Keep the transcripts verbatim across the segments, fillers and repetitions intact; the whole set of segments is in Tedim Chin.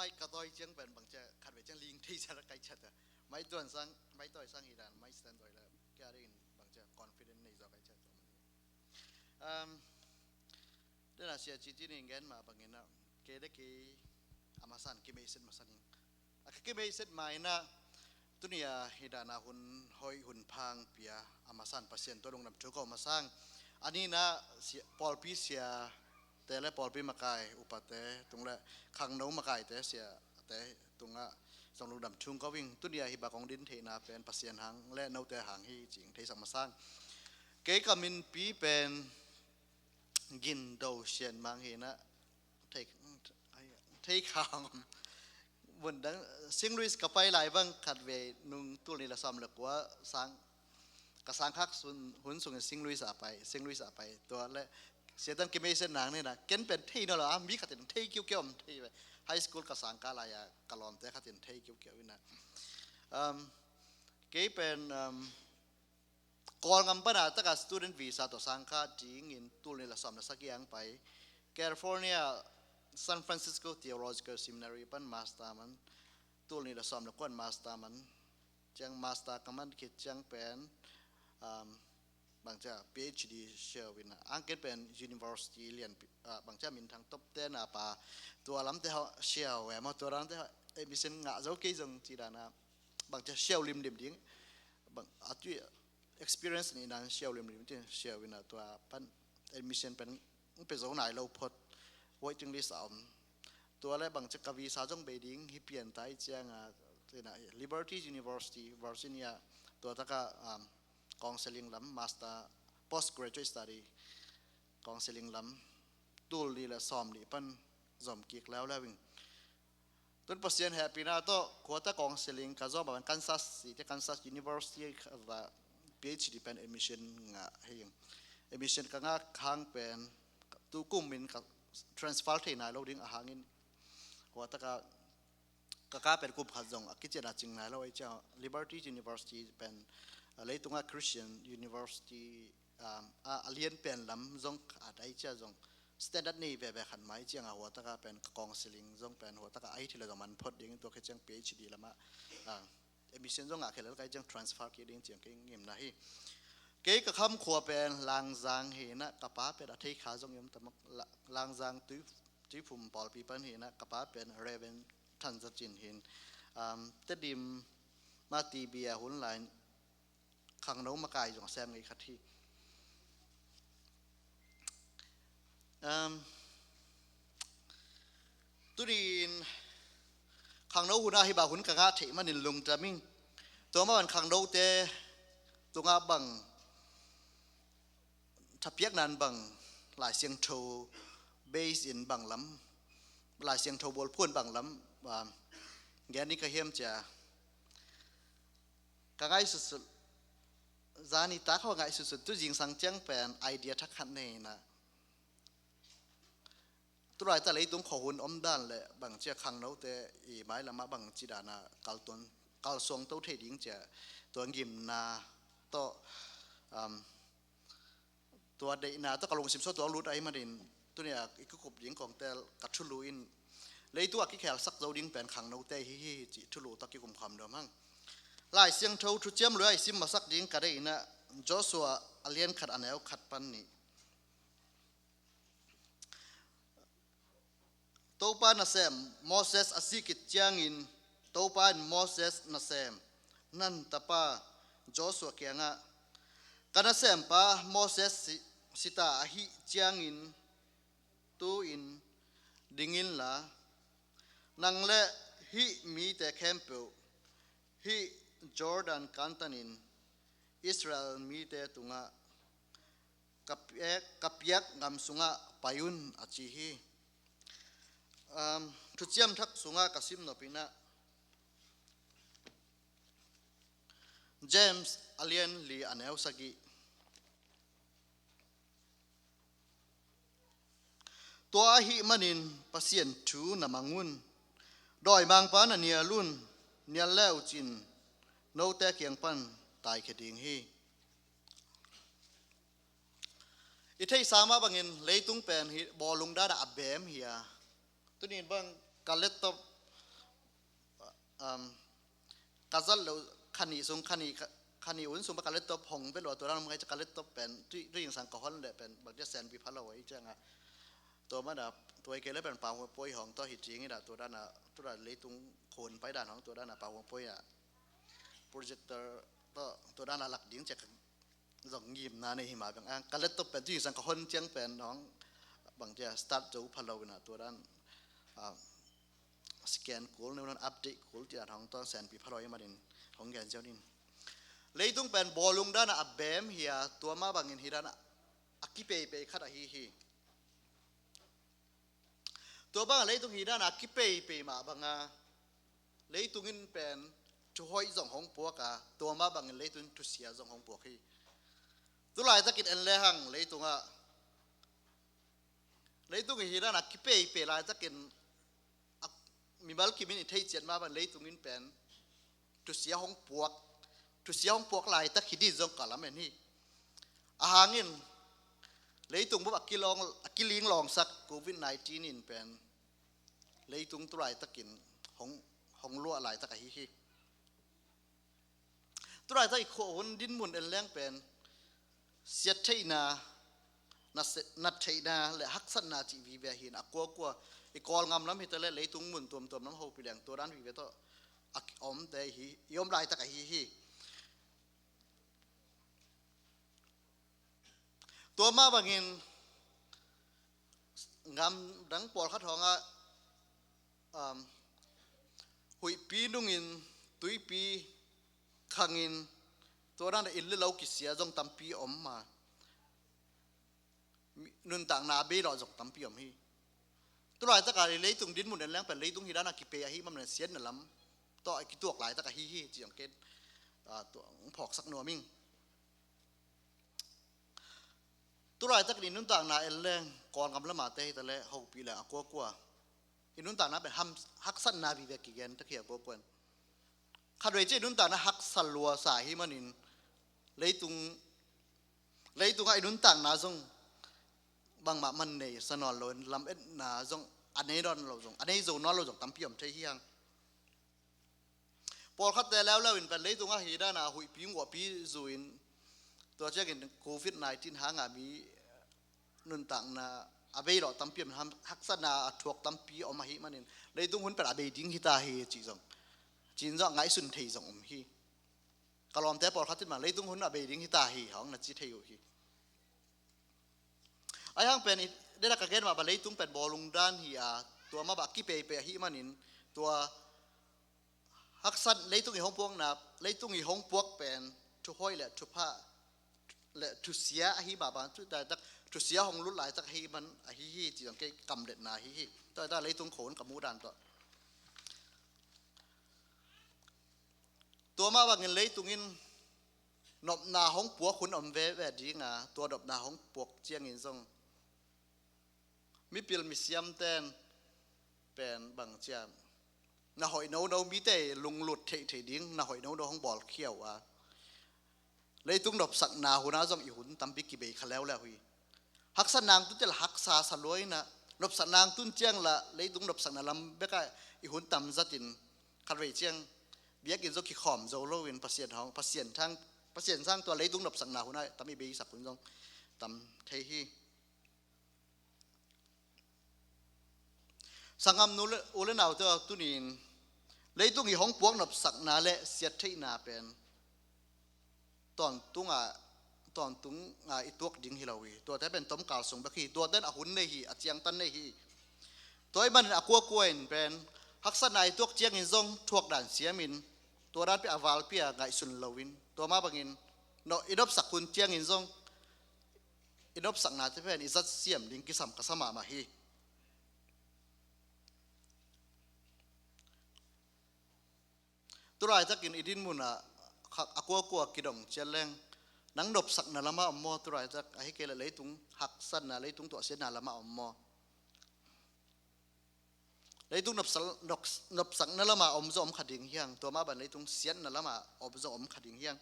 Ai, ka tawi ciang pen bangcia khat ve ciang ling thei cia la kai cia ta. Mai tuan sang, mai tawi sang hi dan, mai stand tawi la. Kia rin bangcia confident nei zaw kai cia ta. Um, dena sia ci ci ni ngen ma bangin a, ke de ke a masan ki mei set masan in. A ka ki mei set ma ina, tuni a hi dana hun hoi hun phang pia a masan Pasian tua lungdam thu ko masang. Anina sia, pawlpi sia te le pawlpi makai upate tung le khangno makai te sia te tunga zong lungdam thu ko ing. Tuni a hi ba kong din theina pen Pasian hang le note hang hi cing theisak masang. Kei ka minpi pen Gin Do Sian Mang hi na, thei, thei khang. Bun dang Sing Louis ka pai lai bang khat ve nung tul ni la sam le kua sang, ka sang khak sun, hun sung Sing Louis a pai, Sing Louis a pai. Tua le sia tan ki mei sen nang ni na, ken pen thei no la, a mi khat in thei kiu kiu om thei ve. High school ka sang ka lai a, ka lawmte khat in thei kiu kiu ina. Um, kei pen, um, Kawlgam pana taka student visa tawh sang kha dingin tul ni la sawm la sagih ang pai. California, San Francisco Theological Seminary pan master man. Tul ni la sawm la kuan master man. Ciang master ka man khit ciang pen, um, bangcia PhD siau ina. Ang ken pen university lian, uh, bangcia minthang top ten a pa. Tua lamte hawh siau e maw, tua lamte hawh admission ngah zo kei zong ci dana. Bangcia siau limlim ding. Bang, a tui experience ni nan siau limlim tin siau ina tua pan admission pen pe zo nai lo phot, waiting list a om. Tua le bangcia ka visa zong bei ding hi pian tai cianga, tina Liberty University, Virginia, tua taka, um, counseling lam, master, postgraduate study, counseling lam, tul li le sawm li pan zom kik leu leu ing. Tun Pasian hehpihna tawh, khuata counseling ka zawh bang Kansas City, Kansas University kha va PhD pen admission ngah hi. Admission ka ngah hang pen, tu kum in ka transfer thei nai lo ding a hangin, khuata ka, ka ka pen kum khat zong a kician a cing nai lo, ei cia Liberty University pen, a leitunga Christian University, um, a, a lian pen lam zong a dai cia zong standard nei veve khan mai cianga huataka pen ka counseling zong pen huataka a hi thei le zong man phot ding tua khe ciang PhD lama, ah, admission zong a khe lel kai ciang transfer ki ding ciang kei ngimna hi. Kei ka kham khua pen Langzang hi na ka pa pen a thei kha zong yom tamak La-, Langzang tui, Tuiphum pawlpi pan hi na ka pa pen Reverend Thanzacin hin, um, Tedim ma T B a hun lai khangno makai zong a sem ngei khat hi. Um, tunin khangno huna hi ba hun ka ngah theih manin lungdam ing. Tua maban khangnote tunga bang thapiak nan bang Lai Siangtho base in bang lam, Lai Siangtho bualphuan bang lam, um, gen ni ka hiam cia. Ka ngaihsutsut, zani tak haw ngaihsutsut, tu zingsang ciang pen idea thak khat nei na. Tulai ta leitung khuahun om dan le bang cia khangnote i mai lama bang ci dana kaltuan, kalsuang to thei ding cia tua ngimna tawh, um, tua deihna tawh ka lungsim sawt tua lut ahi manin, tunia i kikup ding kongtel ka thulu in, leitu a kikhel sak zo ding pen khangnote hi hi hi cih thulu tawh kikum kham dawm hang. Lai Siangtho thuciam lui a i sim masak ding ka deihna, Joshua a lian khat a neu khat pan nih. Topa nasem, Moses a sih khit ciangin, Topa in Moses nasem, Nun tapa Joshua kiangah, ka nasempa Moses si, sita ahih ciangin tu-in ding inla, nang le hih mite khempeuh hih Jordan kantanin Israel mite tungah ka piak, ka piak gam sungah pai un a ci hi. Um, thuciam thak sungah ka sim nop inah James a lian li a neu sagih. Tua ahih manin Pasian thu na mang un, dawimangpa na nial un, nial le uh cin note kiang pan taikhia ding hi. I theihsa mah bangin leitung pen hi bawlung dana a bem hi a. Tunin bang ka laptop um, ka zat loh kha nih sung, kha nih, kha nih un sung bang ka laptop hong vet lo a, tua dan om kei ciang ka laptop pen tui, tui zingsang ka hon leh pen bang dia senpi pha lo ahih ciangin, tua mana, tua hi kei leh pen Pau Hong Puai hong tawh hi ding hi a, tua dan a, tua dan leitung khon pai dan hong, tua dan a Pau Hong Puai a projector tawh tua dan a lak ding ci-a ka zong ngimna nei hi mah bang a, ka laptop pen tui zingsang ka hon ciang pen hong bang dia start zo pha lo in a, tua dan, ah, scan kul, tua dan update kul ci-a hong tawh senpi pha lo ahih manin hong gen ziau ning. Leitung pen bawlung dan a a bem hi a, tua mah bangin hih dan a a kipeipei khat ahi hi. Tua bang a leitung hih dan a kipeipei mah bang a, leitung in pen thuhoih zong hong puak a, tua mah bangin leitung in thusia zong hong puak hi. Tu laitakin en lehang leitung ah, leitung hih dan a kipeipei laitakin, a, mimal kim in i theih ciat mah bang leitung in pen thusia hong puak, thusia hong puak laitak hi ding zong ka lamen hi. Ahang in leitung bup a kilawng, a kilinglawngsak covid nineteen in pen leitung tu laitakin hong, hong luah laitak ahi hi. Tu laitak i khua hun dinmun en leng pen siat theihna, na se-, na theihna le haksatna cih vive hi in a, kuakua i Kawlgam lam hi ta leh leitung mun tuamtuam lam hopih leng tua dan vive tawh a ki-omte hi, i om laitak ahi hi. Tua mah bangin gam dang pawlkhat hong ah, um, huihpi nungin, tuipi khangin, tua dan a inn le lo kisia zong tampi om a, mi-, nuntakna a bei lawh zong tampi om hi. Tu laitak a leitung dinmun en leng pen leitung hih dan a kipei ahih manin siatna lam tawh a kituak laitak ahi hi ci-in ken, ah, tua hong phawksak nuam ing. Tu laitakin i nuntakna en leng, Kawlgam lam a te hi ta leh hopih leng a kuakua i nuntakna pen ham-, haksatna vive kigen tak hi a kuakua in. Khatvei ciang i nuntakna haksa luasa ahih manin leitung, leitung ah i nuntakna zong bangmah man nei sa nawn lo in, lametna zong a nei nawn lo zong, a nei zo nawn lo zong tampi om thei hi hang. Pawlkhatte leuleu in pen leitung ah hih dan a huihpi nguahpi zu in, tua ciangin covid nineteen hang a mi nuntakna a bei lawh tampi om, ham-, haksatna a thuak tampi om ahih manin leitung hun pen a bei ding hi ta hi ci zong, ci-in zong a ngaihsun thei zong om hi. Ka lawmte pawlkhat in mah leitung hun a bei ding hi ta hi hong na ci thei uh hi. Ahih hang pen i, dena ka gen mah bang leitung pen bawlung dan hi a, tua mah bang a kipeipei ahih manin, tua haksat, leitung i hong puakna, leitung i hong puak pen thuhoih le thupha le thusia ahih mah bang, tu laitak thusia hong lut laitak ahih man ahi hi ci zong kei kamletna ahi hi. Tua laitak leitung khua hun ka muh dan tawh. Tua mah bangin leitung in nopna hong puak hun om veve ding a, tua nopna hong puak ciangin zong mipil misiamten pen bang ci-a, na hoih nono, mite lunglut theihtheih ding na hoih nono hong bawlkhia uh a, leitung nopsakna hun ah zong i hun tampi kibei kha leuleu hi. Haksatna hong tun ciang la haksa sa lua in a, nopsakna hong tun ciang la leitung nopsakna lam bek ah i hun tam zat in, khatvei ciang biakinn zong kikhawm zo lo in Pasian hong, Pasian thang, Pasian sang tua leitung nopsakna hun ah tam i beisak hun zong tam thei hi. Sanggamnu le, u le naute aw, tuni in leitung i hong puak nopsakna le siattheihna pen tawntung a, tawntung a i tuak ding hi lo hi. Tuate pen tomkal sung bek hi. Tuate in a hun nei hi, a ciangtan nei hi. Tua ahih manin a kuakua in pen haksatna i tuak ciangin zong thuak dan siam in, tua dan pen a valpi a ngaihsun lo in, tua mah bangin no, i nopsak hun ciangin zong i nopsaknate pen i zat siam ding kisam ka sa mahmah hi. Tu laitakin i dinmun ah kha-, a kuakua kidong ciat leng, nang nopsakna lamah om maw? Tu laitak ahih kei leh leitung haksatna, leitung tuahsiatna lamah om maw? Leitung nopsak-, noks-, nopsakna lamah om zong om kha ding hi hang, tua mah bang leitung siatna lamah om zong om kha ding hi hang.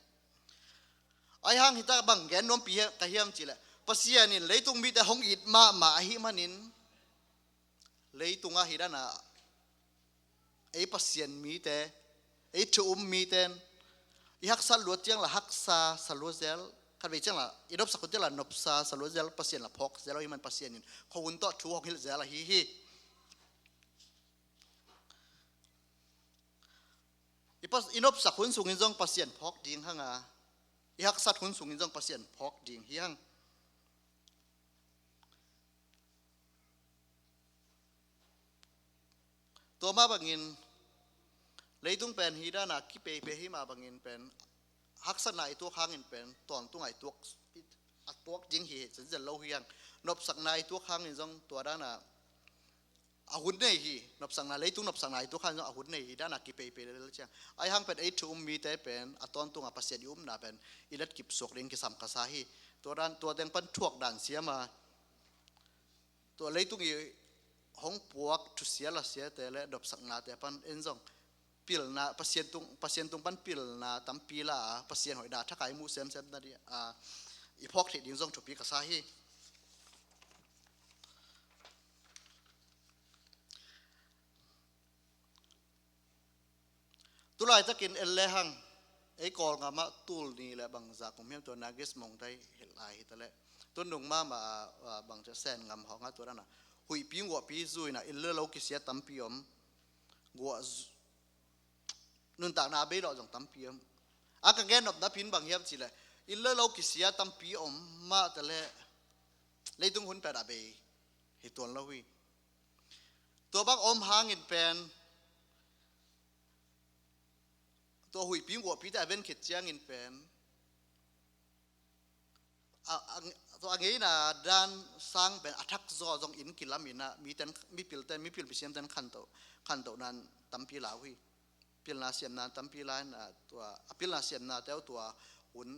Ahih hang hita bang gen nuampi hi-, ka hiam cih leh, Pasian in leitung mite hong it mahmah ahih manin, leitung ah hih dan a ei Pasian mite Ei thu um miten i haksat luat ciang la haksa sa luat zel, khatvei ciang la i nopsak hun ciang la nopsa sa luat zel, Pasian la phawk zel ahi man, Pasian in khuahun tawh thu hong hilh zel ahi hi. I pas, i nopsak hun sungin zong Pasian phawk ding hang a, i haksat hun sungin zong Pasian phawk ding hi hang. Tua mah bangin leitung pen hi dana kipeipei hi mah bangin pen haksatna i tuak hangin pen tawntung a i tuak, a tuak ding hi hi, zenzen lo hi hang. Nopsakna i tuak hangin zong tua dana a hun nei hi. Nopsakna, leitung nopsakna i tuak hangin zong a hun nei hi dana kipeipei lel ciang. Ahi hang pen ei thu um mite pen a tawntung a Pasian i upna pen i letkip suak ding kisam ka sa hi. Tua dan, tua teng pan thuak dan siam a, tua leitung i hong puak thusia lasiate le nopsaknate pan en zong pilna, Pasian tung, Pasian tung pan pilna tampi la a, Pasian hoihna thakai muh semsem na di a, i phawk theih ding zong thupi ka sa hi. Tulaitakin en lehang ei Kawlgam ah tul nih le bangzah kum hiam, tua Nagis Mongtai hilh lai hi ta leh, tun nung mahmah a, a, bangcia Sen ngam hawng ah tua dana huihpi nguahpi zuina inn le lo kisia tampi om. Guah zu-, nuntakna a bei lawh zong tampi om. A ka gen nopna pen bang hiam cih leh inn le lo kisia tampi om mah ta leh leitung hun pen a bei hi tuan lo hi. Tua bang om hangin pen tua huihpi nguahpite a ven khit ciangin pen a, a, tua a ngeina dan sang pen a thak zaw zong inn kilam in a, miten, mipilten, mipil misiamten khantoh, khantohna tampi la uh hi. Pilna siamna tampi la in a, tua a pilna siamnate uh tua hun,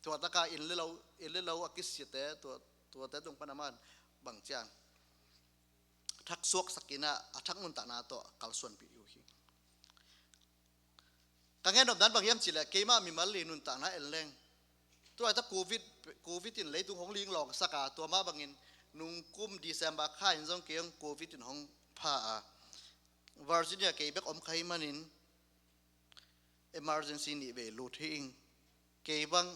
tua taka inn le lo, inn le lo a kisiate tua, tuate tung pan a man bangcia thak suaksak in a, a thak nuntakna tawh kalsuanpih uh hi. Ka gen nopna bang hiam cih leh keimah mimal li nuntakna en leng, tua ta Covid, Covid in leitung hong linglawngsak a, tua mah bangin nung kum December kha in zong kei hong Covid in hong pha a, Virginia kei bek om ka hih manin emergency nih vei lut hi ing. Kei bang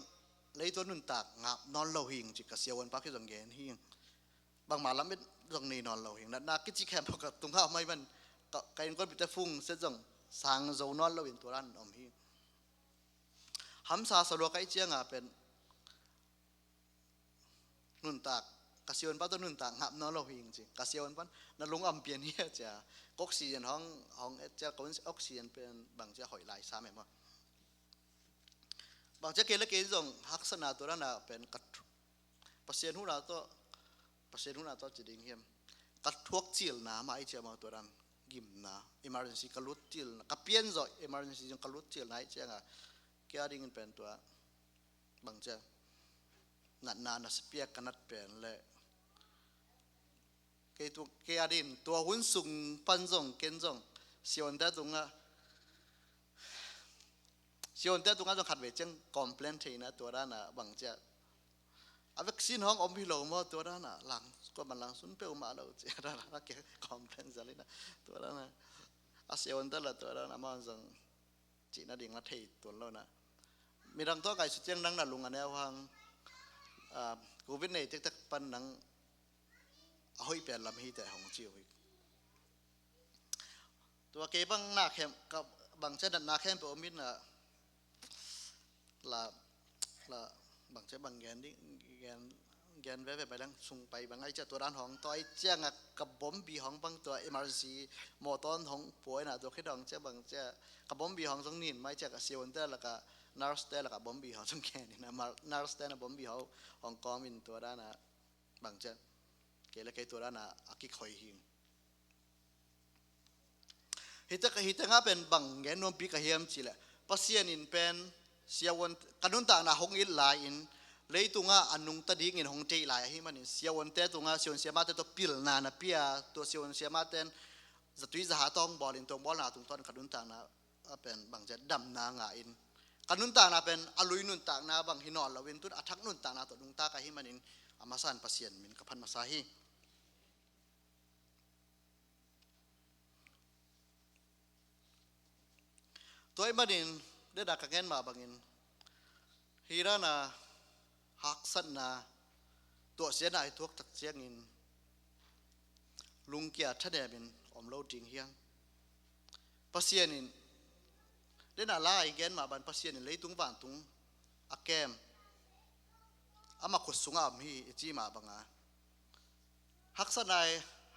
leitung nuntak ngap nawn lo hi ing ci ka siavuanpa khi zong gen hi ing. Bangmah lamet zong nei nawn lo hi ing. Natna kici khempeuh ka tungah om ahih man ka, ka innkuan pite fung set zong sang zo nawn lo in tua dan om hi ing. Hamsa sa lua ka hih cianga pen nuntak, ka siavuanpa tawh nuntak ngap nawn lo hi ing ci. Ka siavuanpa na lung am pian hi a cia. Oxygen hong, hong et cia, ka un oxygen pen bangcia hoih lai sam em maw. Bangcia kei le kei zong haksatna tua dana pen ka thu-, Pasian huhna tawh, Pasian huhna tawh ci ding hiam, ka thuak cilna mah ahih ciang maw tua dan gimna, emergency ka lut cilna, ka pian zawh emergency zong ka lut cilna ahih cianga kei a dingin pen tua bangcia natna na sipiak ka nat pen le kei tu, kei a din tua hun sung pan zong ken zong siavuante tungah, siavuante tungah zong khatvei ciang complain theihna tua dana bangcia a vaccine hong om hi lo maw tua dana lang, kuaman lang sun peuhmah lo cia dana ke complain zalina tua dana a siavuante la tua dana amau zong cihna ding la thei tuan lo na. Midang tawh ngaihsut ciang nang na lung a neu hang, ah, Covid nei tektek pan nang a hoih pen lam hi teh hong ci uh hi. Tua kei bang na khem, ka bangcia natna khempeuh om in a, la, la, bangcia bang gen ding, gen, gen veve pai lang sung pai bang ahih ciang tua dan hong, tua ahih cianga ka bombi hong bang tua emergency mawtaw hong puai na tua khit hong cia bangcia ka bombi hong zong nin mai cia ka siavuante laka nurse te laka bombi hong zong ken in a, nurse te na bombi hong, hong kawm in tua dana bangcia kei le kei tua dana a kikhoi hi. Hite ka, hite nga pen bang gen nuampi ka hiam cih leh Pasian in pen siavuan ka nuntakna hong it lai-in leitungah a nungta dingin hong deih lai ahih manin siavuante tungah siavuan siamahte tawh pilna na pia, tua siavuan siamahte in zatui zaha tawh hong bawlin tua hong bawlna tungtawn ka nuntakna a pen bangcia damna ngah in ka nuntakna pen a lui nuntakna bang hi nawn loin tun a thak nuntakna tawh nungta ka hih manin a masa in Pasian min ka phat masa hi. Tua ahih manin, dena ka gen mah bangin, hi dana haksatna, tuahsiatna i thuak tak ciangin lungkia thanemin om lo ding hi hang. Pasian in, dena la i gen mah bang Pasian in leitung vantung a kem, ama khut sungah om hi i cih mah banga, haksatna,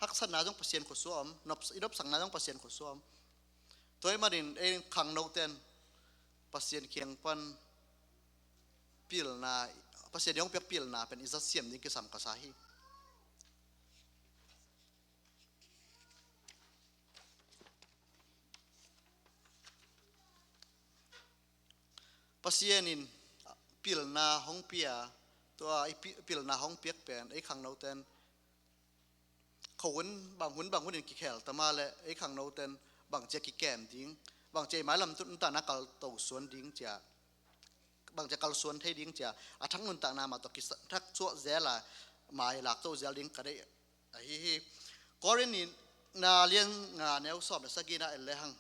haksatna zong Pasian khut sungah om, nop, i nopsakna zong Pasian khut sungah om. Tua ahih manin ei khangnote'n Pasian kiang pan pilna, Pasian i hong piak pilna pen i zat siam ding kisam ka sa hi. Pasian in pilna hong pia, tua i pi-, pilna hong piak pen ei khangnote'n khuahun, bang hun, bang hun in kikhel ta mah leh ei khangnote'n bangci a kikem ding, bangci a i mailam nuntakna kalto suan ding ci a, bangci a kalsuan thei ding ci a, a thak nuntakna mah tawh kisa-, thak suah zel a, mai lak to zel ding ka deih ahi hi. Korin nihna lian nga neu sawm le sagihna en le hang.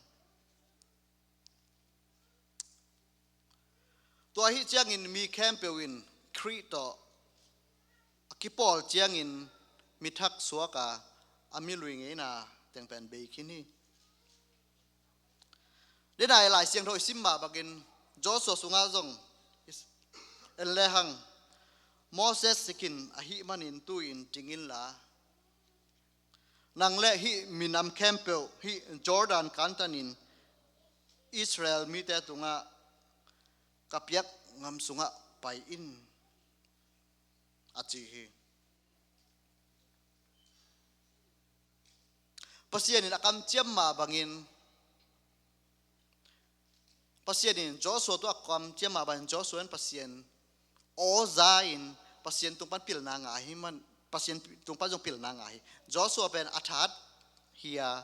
Tua ahih ciangin mi khempeuh in Khrih tawh a kipawl ciangin mi thak suak a, a milui ngeina teng pen bei khin hi. Dena i Lai Siangtho i sim mah bangin Joshua sungah zong en le hang, Moses sikin ahih manin tu-in ding inla, nang le hih minam khempeuh hih Jordan kantanin Israel mite tungah ka piak ngam sungah pai in, a ci hi. Pasian in a kamciam mah bangin, Pasian in Joshua tawh a kamciam mah bangin Joshua in Pasian aw za in Pasian tung pan pilna ngah ahih man, Pasian tung pan zong pilna ngah hi. Joshua pen a that hi a,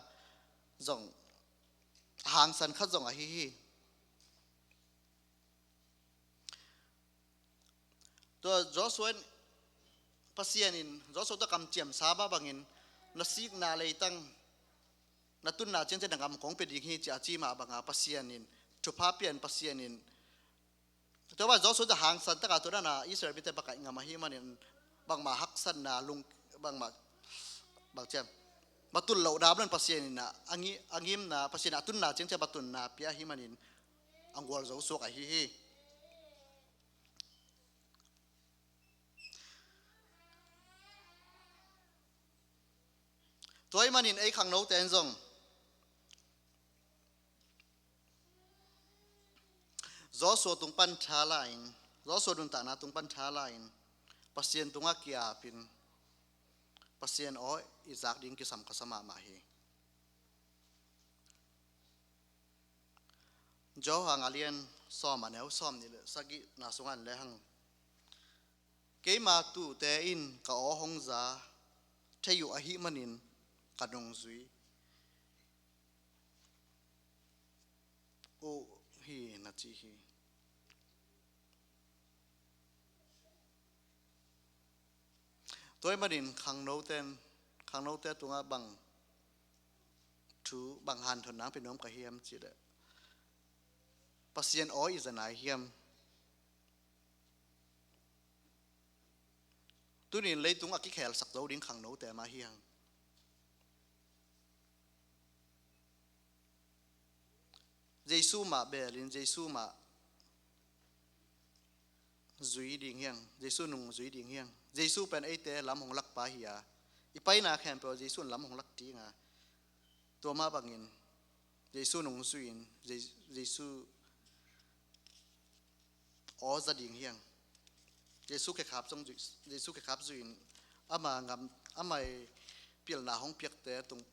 zong a hangsan khat zong ahi hi. Tua Joshua in, Pasian in Joshua tawh kamciam sa mah bangin, na sikna leitang, na tunna ciangciang na ngam kong pia ding hi ci a ci mah banga Pasian in, thupha pian Pasian in, tua bang Joshua tawh hangsan taka tua dana Israel mite bakaih ngam ahih manin, bangmah haksatna lung, bangmah, bang ciam, mah tun loh dam lon Pasian in a, a ngi-, a ngimna, Pasian a tunna ciangciang mah tunna pia ahih manin, a gualzo suak ahi hi. Tua ahih manin ei khangnote'n zong Joshua tung pan tha la in, Joshua nuntakna tung pan tha la in, Pasian tungah ki-apin, Pasian aw i zak ding kisam ka sa mahmah hi. Johan a lian sawm a neu sawmnih le sagihna sungah en le hang. Keima tuute in ka aw hong za thei uh ahih manin ka nungzui uh hi, na ci hi. Tua ahih manin khangnote'n, khangnote tungah bang thu, bang hanthotna hong pia nuam ka hiam cih leh, Pasian aw i za nai hiam? Tuni in leitung a kikhelsak zo ding khangnote mah hi hang. Jesu mah belin, Jesu mah zui ding hi hang, Jesu nung zui ding hi hang. Jesu pen eite lam hong lakpa hi a, i paina khempeuh Jesu in lam hong lak ding a, tua mah bangin Jesu nung zui-in, Je-, Jesu aw za ding hi hang. Jesu khekhap zong zui, Jesu khekhap zui-in ama ngam, ama i pilna hong piakte tung,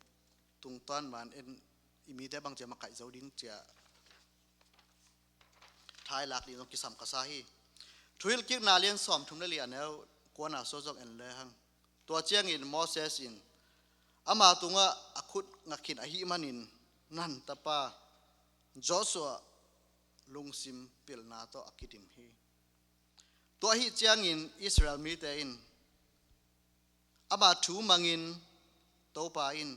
tungtawn man en i mite bangci a makaih zo ding ci a thailak ding zong kisam ka sa hi. Thuhilhkikna lian sawmthum le li a neu kuana sua zong en le hang. Tua ciangin Moses in ama tungah a khut nga khin ahih manin Nun tapa Joshua lungsim pilna tawh a kidim hi. Tua ahih ciangin Israel mite in ama thu mangin Topa in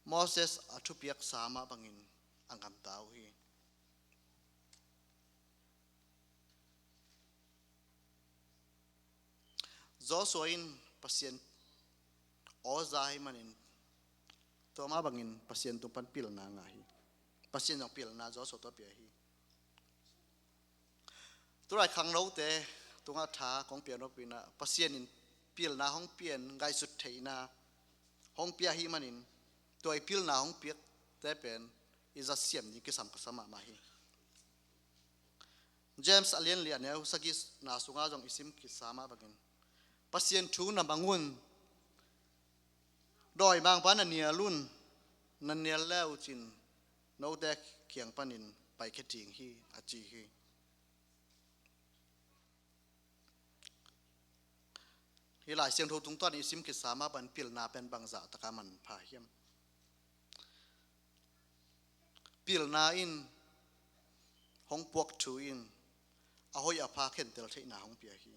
Moses a thupiaksa mah bangin a gamta uh hi. Joshua in Pasian aw za ahih manin, tua mah bangin Pasian tung pan pilna ngah hi. Pasian zong pilna Joshua tawh pia hi. Tulai khangnote tungah tha kong pia nop in ah, Pasian in pilna hong pia in, ngaihsut theihna hong pia ahih manin, tua i pilna hong piakte pen i zat siam ding kisam ka sa mahmah hi. James a lian li a neu sagihna sungah zong i sim kisa mah bangin, Pasian thu na mang un, dawimangpa na nial un, na nial le uh cin note kiang panin paikhia ding hi, a ci hi. Hih Lai Siangtho tungtawn i sim kisa mah bangin pilna pen bangzah taka manpha hiam? Pilna in hong puak thu in a hoih a pha khentel theihna hong pia hi.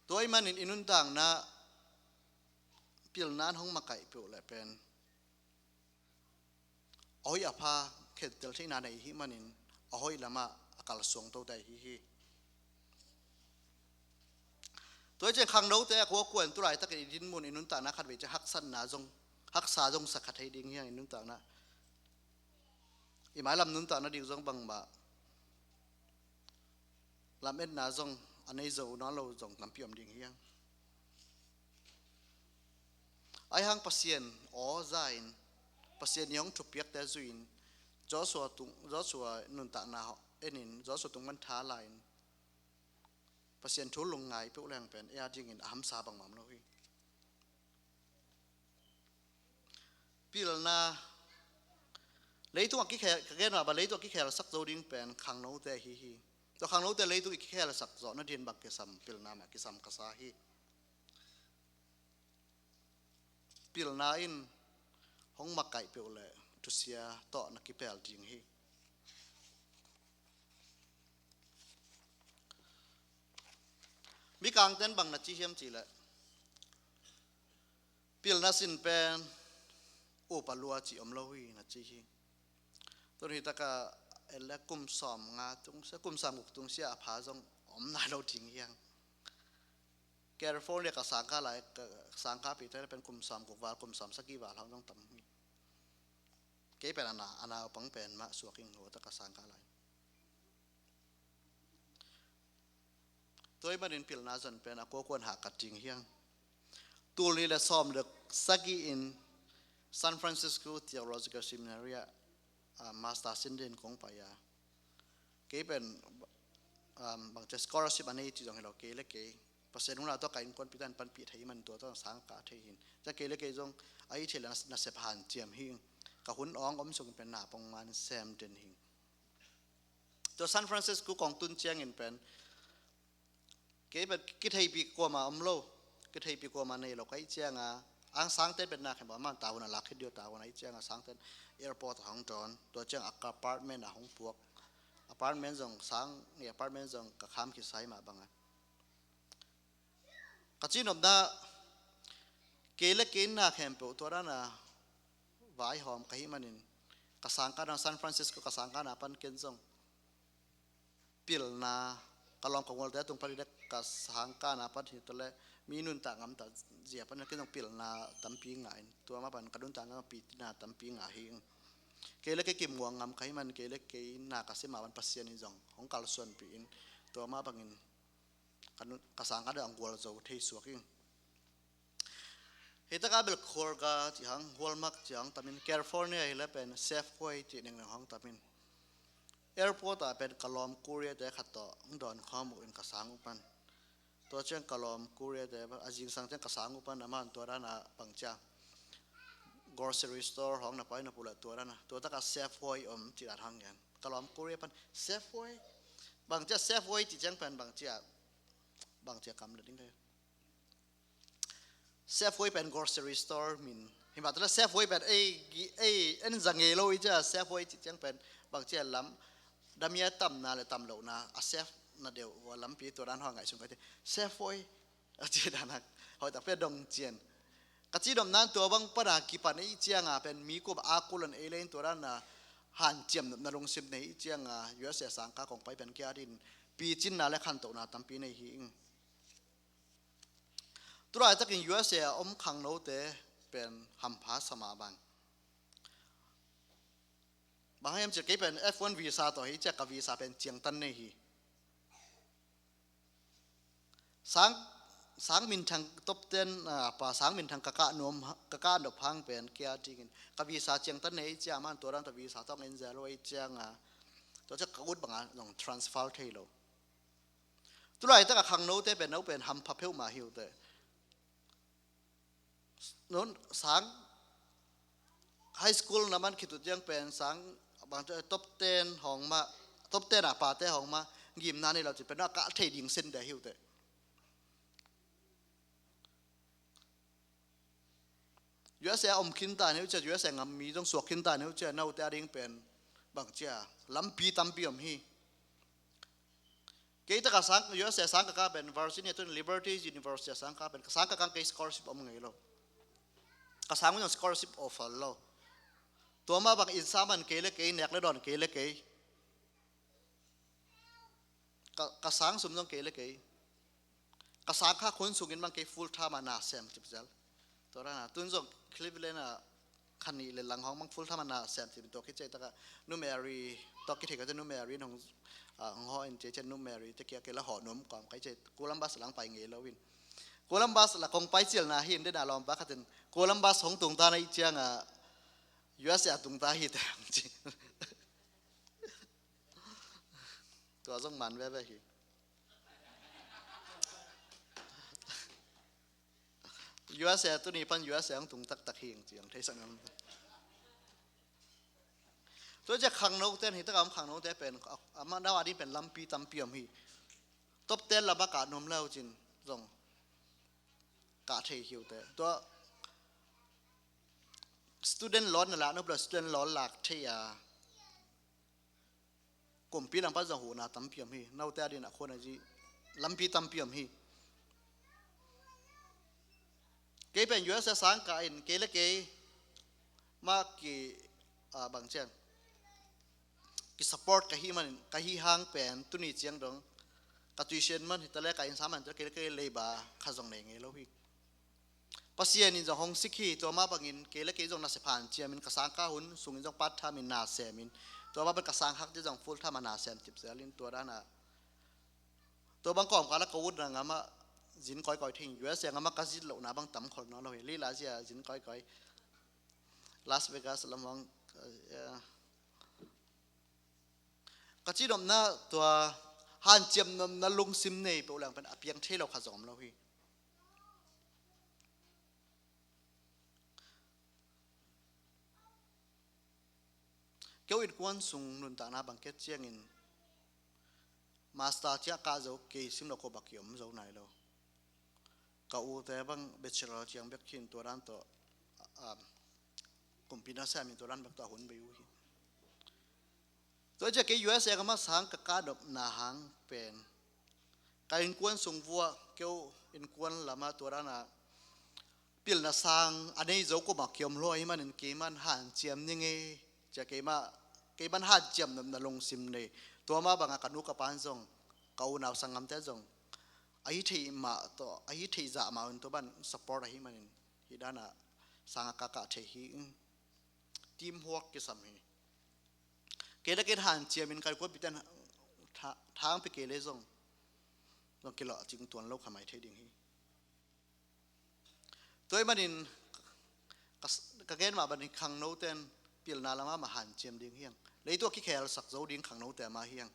Tua ahih manin i nuntakna pilna in hong makaih peuh leh pen a hoih a pha khentel theihna nei ahih manin a hoih lamah a kalsuang tote hi hi. Tua hi ciang khangnote a kuakuan tulaitakin i dinmun i nuntakna khatvei ciang haksatna zong, haksa zong sa kha thei ding hi hang i nuntakna. I mailam nuntakna ding zong bangmah lametna zong a nei zo nawn lo zong tampi om ding hi hang. Ahi hang Pasian aw za in, Pasian i hong thupiakte zui in, Joshua tung, Joshua nuntakna en in, Joshua tung pan tha la in, Pasian thu lungngai peuh leng pen ei a dingin a hamsa bangmah om lo hi. Pilna, leitung a kikhel, ka gen mah bang leitung a kikhelsak zo ding pen khangnote hi hi. Tua khangnote leitung i kikhelsak zawh nading bang kisam, pilna mah kisam ka sa hi. Pilna in hong makaih peuh leh thusia tawh na kipel ding hi. Mikangten bang na ci hiam cih leh, pilna sin pen upa lua cih om lo hi na ci hi. Tun hi taka en leh kum sawm nga tung sia, kum sawm guk tung sia a pha zong om nai lo ding hi hang. California ka sangkah lai, ka sangkah pite pen kum sawm guk val, kum sawm sagih val hong zong tam hi. Kei pen a na, a naupang pen mah suak ing, hua taka sangkah lai. Tua ahih manin pilna zon pen a kuakuan hahkat ding hi hang. Tul nih le sawm le sagih in San Francisco Theological Seminary ah, ah, master sin dingin kong pai a. Kei pen, um, bangci scholarship a nei cih zong hi lo, kei le kei Pasian huna tawh ka innkuanpihte in panpih thei man tua tawh sang kah thei hi. Tua kei le kei zong a i thei le na, nasep hanciam hi. Ka hun awng om sung pen na pongman sem den hi. Tua San Francisco kong tun ciangin pen kei pen kitheihpih kuamah om lo, kitheihpih kuamah nei lo ka hih cianga, ang sangte pen na khem pah, aman tavuan a lak khit dih uh, tavuan a hih cianga sangten airport ah hong dawn, tua ciang a ka apartment ah hong puak. Apartment zong sang, nge apartment zong ka kham kisa hi mah bangin. Ka cihnopna, kei le kei na khempeuh tua dana vaihawm ka hih manin, ka sangkahna San Francisco ka sangkahna pan ken zong pilna, ka lawm ka gualte tung pan hi le ka sangkahna pan hi ta le mi nuntak ngamtah zia pan ken zong pilna tampi ngah in, tua mah pan ka nuntak ngampi tina tampi ngah hi. Kei le kei kimuang ngam ka hih man, kei le kei na ka sim mah pan Pasian in zong hong kalsuanpih in, tua mah bangin ka nu-, ka sangkah deuh ang gualzo thei suak ing. Hih taka bel khualga cih hang, hualmak cih hang tamin, California hi le pen Safeway cih nengneng hong tamin, airport ah pen ka lawm courier te khat tawh hong dawn khawm uh in ka sang uh pan. Tua ciang ka lawm courier te a zingsang ciang ka sang uh pan, aman tua dana bangcia grocery store hong na pai na pu le tua dana, tua taka Safeway om cih dan hong ngen. Ka lawm courier pan Safeway, bangcia Safeway cih ciang pen bangcia, bangcia kam le ding ka hi. Safeway pen grocery store min hi mah ta le, Safeway pen ei, ei en za ngei lo i cia, Safeway cih ciang pen bangcia lam, damia tamna le tam lohna a safe na deuh ua lampi tua dan hong ngaihsun ka hi. Safeway a ci dan hak, hoih tak pia dong cian. Ka cidamna in tua bang pana kipan i cianga pen mi kuama a kulan ei le in tua dana hanciam nopna lungsim nei i cianga U S A sangka kong pai pen kia din picinna le khantohna tampi nei hi ing. Tulaitakin U S A a om khangnote pen hampha sama bang. Bang hiam cih kei pen F one visa tawh hi ciah ka visa pen ciangtan nei hi. Sang, sang minthang top ten, ah, pa sang minthang ka kah nuam, ka kah nop hang pen kia dingin ka visa ciangtan nei ciah man tua dan tawh visa tawng en zel lo ei cianga tua ciah ka ut banga zong transfer thei lo. Tulaitak a khangnote pen no pen hampha pheuh mah hi uh teh. Nun sang high school na man khitut ciang pen sang bang top ten hong mah, top ten a pate hong mah, ngimna nei lo ci pen a kah thei ding sen deh hi uh teh. U S A om khin ta ni uh ciah, U S A ngam mi zong suak khin ta ni uh ciah, note a ding pen bang ciah lampi tampi om hi. Kei taka sang, U S A sang ka kah pen Virginia tun Liberty University a sang ka kah pen, ka sang ka kah kei scholarship om ngei lo. Ka sang un scholarship offer lo. Tua mah bang inn sa man kei le kei, nek le dawn kei le kei. Ka, ka sang sum zong kei le kei. Ka sang kha khun sungin bang kei full time a na sem cipzel. Tua rana tun zong Cleveland a khan nih le lang hong mang full time a na sem cip tua khit ciah taka Nu Mary tawh kithei ka ciah Nu Mary in hong, ah, hong hawh in ciah ciah Nu Mary te kia kei la hawh nuam kawm kai ciah Columbus lang pai ngei lo in. Columbus la kong pai cial na hi in dena lawmpa khatin Columbus hong tung ta na i cianga U S A tung ta hi te hong ci. Tua zong man veve hi. U S A tuni pan U S A ang tung taktak hi ang ci ang theisak ngam. Tua ciah khangnote hi taka om khangnote pen amah nau a ding pen lampi tampi om hi. Top ten lama kah nuam lo cin zong kah thei hi uh teh. Tua student loan na lak nop lo student loan lak thei a kumpi lam pan zong huhna tampi om hi. Note a ding a khuan a zi lampi tampi om hi. Kei pen U S A sang ka in kei le kei mah ki, ah, bang cian ki support ka hi manin ka hi hang pen tuni ciang dong ka tuition man hi ta le ka inn sa man hi ta le kei le kei leiba kha zong nei ngei lo hi. Pasian in zong hong sik hi, tua mah bangin kei le kei zong nasep hanciamin ka sangka hun sungin zong part time in na semin tua mah bang ka sang hak ci zong full time a na sem cipselin tua dana tua bang kawmkal a ka utna ngamah zin kawikawi thei in U S A ngamah ka zin lohna bang tam khol nawn lo hi. Lila zia zin kawikawi Las Vegas lam bang, eh, ka cidamna tua hanciam nopna lungsim nei peuh leng pen a piang thei lo kha zong om lo hi. Keu innkuan sung nuntakna bang kiat ciangin master ciah kah zo kei sim lo ko bak ki om zo nai lo. Ka ute bang bachelor ciang bek khin tua dan tawh, ah, kumpi na semin tua dan bek tawh a hun bei uh hi. Tua ciah kei U S A ka mah sang ka kah nopna hang pen ka innkuan sung vua keu innkuan lama tua dana pilna sang a nei zo ko mah kiom lo ahi manin kei man hanciam ni ngei ciah kei mah, kei man hanciam nopna lungsim nei. Tua mah banga ka nu ka pan zong ka unau sanggamte zong a hi thei mah tawh a hi thei zah mah un tua ban support ahi manin hi dana sang a ka kah thei hi. Team huak kisam hi. Kei le kei hanciamin kai kuapi ten thangpi kei le zong zong kilawh cing tuan lo kha mai thei ding hi. Tua hi manin ka gen mah bangin khangno ten pilna lama mah hanciam ding hiang. Leitung a kikhelsak zo ding khangnote mah hiang.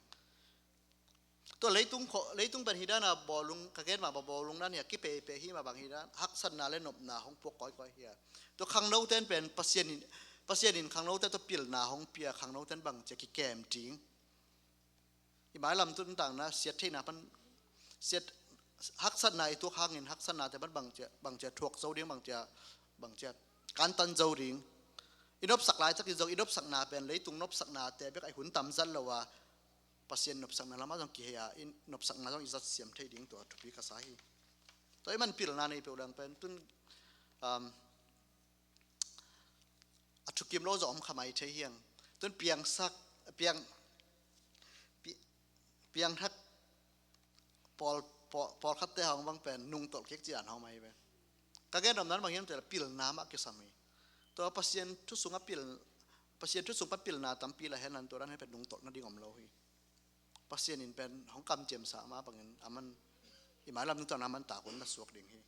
Tua leitung khawh, leitung pen hi dana bawlung ka gen mah bang bawlung dan hi a kipeipei hi mah bang hi dan haksatna le nopna hong puak kawikawi hi a. Tua khangno ten pen Pasian in, Pasian in khangnote tua pilna hong pia khangno ten bang cia kikem ding. I mailam tuntakna siat theihna pan siat haksatna i tuak hangin haksatnate pan bang cia, bang cia thuak zo ding bang cia, bang cia kantan zo ding. I nopsak lai takin zong i nopsakna pen leitung nopsaknate bek a i hun tam zat lo a Pasian nopsakna lamah zong kihei a i nopsakna zong i zat siam thei ding tua thupi ka sa hi. Tua i man pilna nei peuh dang pen tun, um, thukim lo zong om kha mai thei hi hang. Tun piangsak, piang, pi-, piangthak pawl, pawl, pawlkhatte hong bang pen nungtolh kik ci dan hong om ahi ve. Ka gen nopna bang hiam cih leh pilna mah kisam hi. Tua Pasian thu sungah pil, Pasian thu sung pan pilna tampi la hen la tua dan hi pen nungtolh nading om lo hi. Pasian in pen hong kamciamsak mah bangin aman i mailam nungtolhna man tak hun na suak ding hi.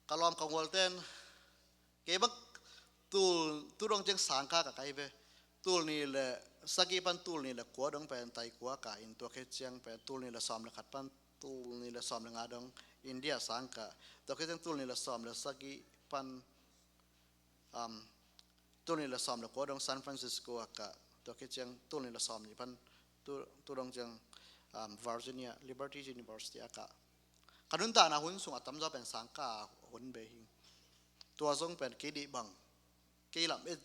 Ka lawm ka gualten, kei bang tul, tu dong ciang sangkah ka kai ve. Tul nih le sagih pan tul nih le kua dong pen Taikua ka in, tua khit ciang pen tul nih le sawm le khat pan tul nih le sawm le nga dong India sangkah. Tua khit ciang tul nih le sawm le sagih pan, um, tul nih le sawm le kua dong San Francisco ah kah. Tua khit ciang tul nih le sawm nih pan tu, tu dong ciang, um, Virginia Liberty University ah kah. Ka nuntakna hun sung a tamzaw pen sangkah hun bei hi. Tua zong pen kei deih bang, kei lam et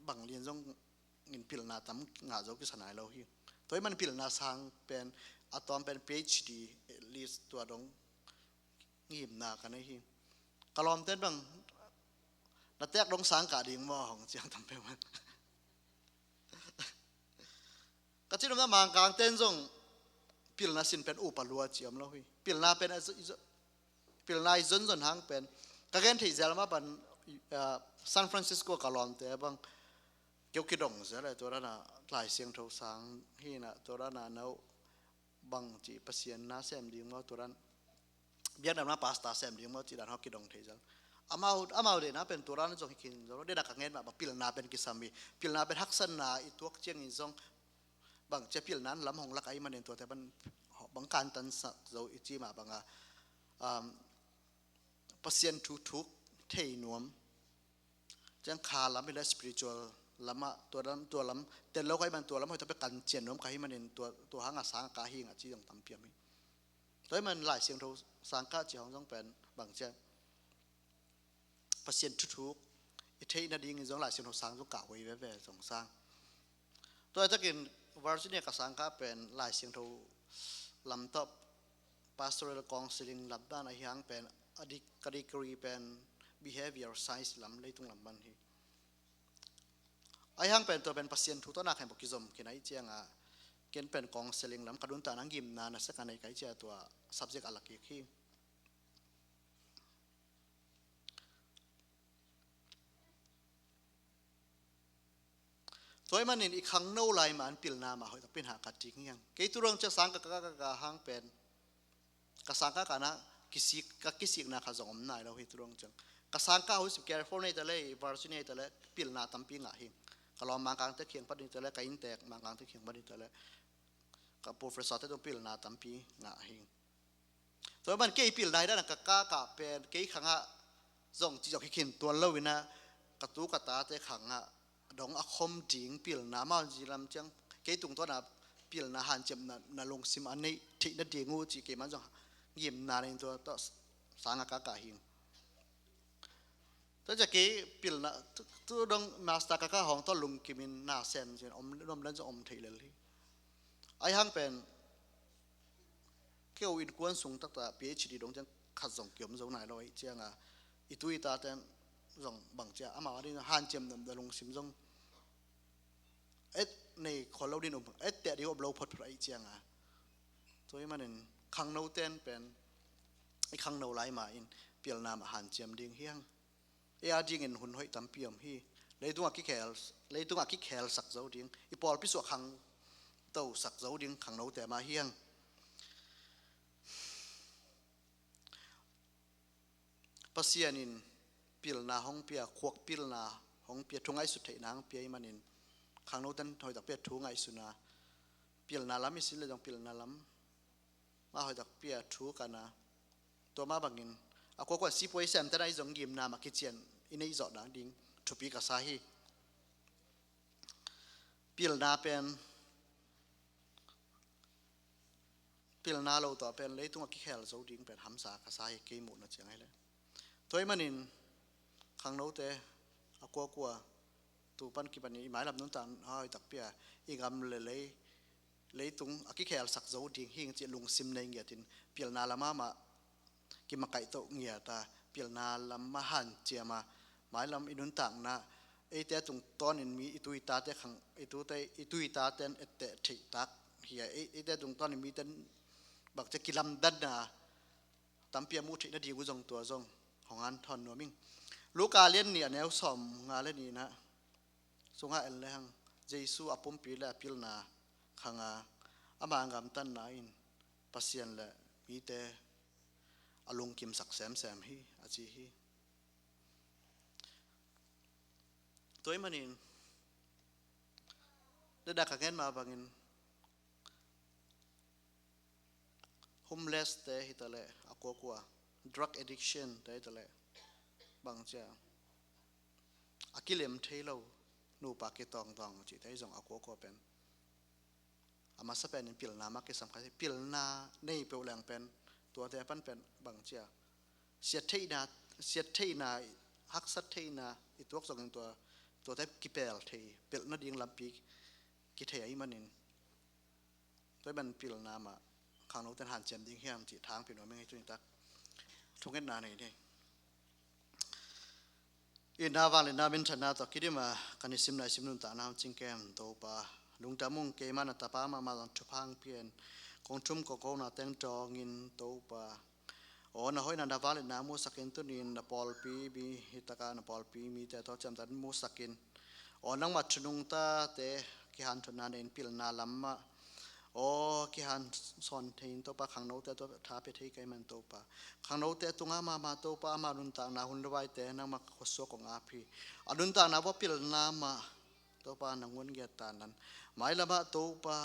bang lian zong in pilna tam ngah zo kisa nai lo hi. Tua ahih man pilna sang pen a tawm pen PhD, at least tua dong ngimna ka nei hi. Ka lawmten bang na tek dong sangkah ding maw hong ci a tam peuhmah. Ka cih nopna Mangkangten zong pilna sin pen upa lua ci om lo hi. Pilna pen a zo, i zo, pilna i zonzon hang pen ka gen theih zel mah pan, ah, San Francisco ka lawmte bang keu kidong zel e, tua dana Lai Siangtho sang hi na, tua dana no bang ci Pasian na sem ding maw, tua dan biakna pastor sem ding maw ci dan hong kidong thei zel. Amau, amau deihna pen tua dan zong hi khin zo lo. Deihna ka ngen mah bang pilna pen kisam hi. Pilna pen haksatna i tuak ciangin zong bang cia pilna lam hong lak ahih manin tuate bang, bang kantansak zo i ci mah banga, um, Pasian thu thuk thei nuam. Ciang kha lam hi le spiritual lamah tua lam, tua lam tel lo ka hih man tua lam hoih tak pia kan cian nuam ka hih manin tua, tua hanga sangkah hi ngah ci zong tampi om hi. Tua ahih man Lai Siangtho sangkah ci hong zong pen bang ciang Pasian thu thuk i theih nadingin zong Lai Siangtho sang zong kah huai veve zong sang. Tua takin Virginia ka sangkah pen Lai Siangtho lam tawh pastoral counseling lam dan ahi hang pen a dik-, ka degree pen behavior science lam, leitung lam man hi. Ahi hang pen tua pen Pasian thu tawh na khen bawk kizom khin ahih cianga ken pen counseling lam ka nuntakna ngimna na sek a nei ka hih cia tua subject a la kik hi. Tua ahih manin i khangno lai mah in pilna mah hoih tak pia in hah ka cih hi hang. Kei tu dong ciang sangkah ka, ka, ka, ka hang pen ka sangkah ka na kisik, ka kisikna kha zong om nai lo hi tu dong ciang. Ka sangkah hun sim California hi ta le, Virginia hi ta le, pilna tampi ngah hi. Ka lawm Mangkangte kiang pan hi ta le, ka inntek Mangkangte kiang pan hi ta le, ka professorte tung pilna tampi ngah hi. Tua man kei pilna hi dan a ka kah kah pen kei khangah zong ci zong hi khin tuan lo in a ka tu ka tate khangah dong a khom ding pilna amau zi lam ciang kei tungtawn a pilna hanciamna na lungsim a neih theih nading uh ci kei man zong ngimna na in tua tawh sangah ka kah hi. Tua ciang kei pilna tu, tu dong master ka kah hong tawh lungkimin na sem cin om, om dan zong om thei lel hi. Ahi hang pen keu innkuan sung taktak PhD dong ciang khat zong kiom zo nai lo ahih cianga i tu i taten zong bang cia amau a ding hanciam nuam na lungsim zong et nei khol lo ding um, et teh ding um lo photphot ahih cianga. Tua ahih manin khangnoten pen i khangno lai mah in pilna mah hanciam ding hi hang. Ei a dingin hun hoih tampi om hi. Leitung a kikhel, leitung a kikhel sak zo ding, i pawlpi suah khangto sak zo ding khangnote mah hi hang. Pasian in pilna hong pia, khuak pilna hong pia, thu ngaihsut theihna hong pia ahih manin khangnoten hoih tak pia thu ngaihsutna, pilna lam i sin le zong pilna lam mah hoih tak pia thu kana. Tua mah bangin a kuakua sipuai semten a i zong ngimna mah kician i neih zawhna ding thupi ka sa hi. Pilna pen, pilna lo tawh pen leitung a kikhel zo ding pen hamsa ka sa hi, kei muhna ciang hi le. Tua ahih manin khangnote a kuakua tu pan kipan i mailam nuntak hoih tak pia i gam le lei, leitung a kikhel sak zo ding hing cih lungsim nei ngiatin pilna lamah mah kimakaih toh ngiat a, pilna lam mah hanciam a, mailam i nuntakna, eite tungtawnin mi i tu i tate khang, i tute, i tu i taten etteh theih tak hi a, ei, eite tungtawnin miten bangci a kilamdanna tampi a muh theih nading uh zong tua zong hong hanthawn nuam ing. Luka lian nih a neu sawmnga le nihna sungah en lehang Jesu a pumpi le a pilna khang a, ama gamtatna in Pasian le mite a lungkimsak semsem hi a ci hi. Tua ahih manin, dada ka gen mah bangin, homeless te hi ta leh a kuakua, drug addiction te hi ta leh, bangci a, a kilem thei lo, nupa kitawngtawng cihte hi zong a kuakua pen a masa penin pilna mah kisam kha hi. Pilna nei peuh leng pen, tuate pan pen bangci a, siat theihna, siat theihna, haksat theihna i tuak zongin tua, tuate kipel thei, pelh nading lampi kithei ahih manin, tua ahih manin pilna mah khangnote'n hanciam ding hiam cih thangpi nuam ing. Hih tuni tak thungetna nei ni. Itna, vangliatna, minthanna tawh kidim a, ka nisim naisim nuntakna hong cingkem Topa, lungdam ung. Keima na tapa mahmah zong thupha hong pia in, kong thum kong kona teng dawngin Topa, aw, na hoihna, na vangliatna muhsakin, tuni-in na pawlpi mi, hih takah na pawlpi mite tawh ciamteh muhsakin, aw, nangmah thu nungtate kihanthawnna nei in pilna lam mah, aw, kihanthawn thei in Topa, khangnote tawh tha pia thei ka hih man Topa, khangnote tungah mahmah Topa, ama nuntakna hun le vaite nangmah khuasuak kong ap hi. A nuntakna uah pilna mah Topa, na ngun ngiat ta in, mailamah Topa,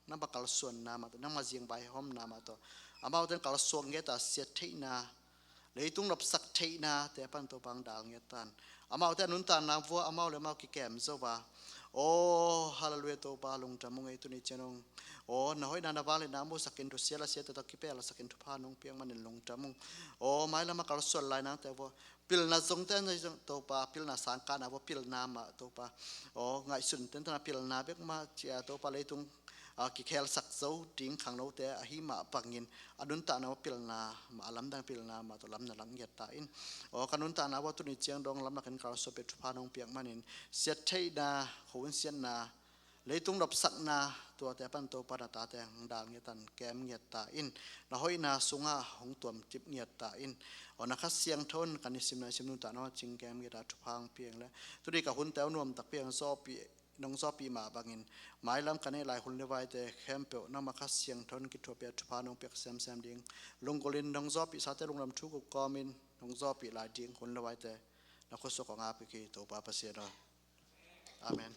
nangmah kalsuanna mah tawh, nangmah zingvaihawmna mah tawh, amaute in kalsuan ngiat a, siat theihna, leitung nopsak theihnate pan Topa hong dal ngiat ta in, amaute a nuntakna uah amau le amau kikem zo a, aw, hallelujah Topa, lungdam ung ei, tuni ciang dong, aw, na hoihna, na vangliatna muhsakin, thusia lasiate tawh kipelsakin thupha nong piak manin lungdam ung. Aw, mailamah kalsuan lai nangte uah pilna zongte nei zong Topa, pilna sangkahna uah pilna mah Topa, aw, ngaihsun tentan a pilna bek mah ci a, Topa, leitung a kikhelsak zo ding khangnote ahih mah bangin, a nuntakna uah pilna mah, a lamdang pilna mah tawh lam na lak ngiat ta in. Aw, ka nuntakna uah tuni ciang dong lamlak in kalsuan peuh thupha nong piak manin, siat theihna, khuahun siatna, leitung nopsakna, tuate pan Topa, na tate hong dal ngiat ta in, kem ngiat ta in, na hoihna sungah hong tuamcip ngiat ta in. Aw, na Kha Siangtho in ka nisim naisim nuntakna uah cingkem ngiat a, thupha hong pia ing leh, tuni ka hunte uh nuam takpi a hong zawhpih, nong zawhpih mah bangin, mailam ka neih lai hun le vaite khempeuh nangmah Kha Siangtho in kithuahpih a, thupha nong piak semsem ding, lunggulhin nong zawhpihsate lungdam thu kong kawmin, nong zawhpih lai ding hun le vaite na khuasuak kong ap hi, Topa Pasian aw. Amen.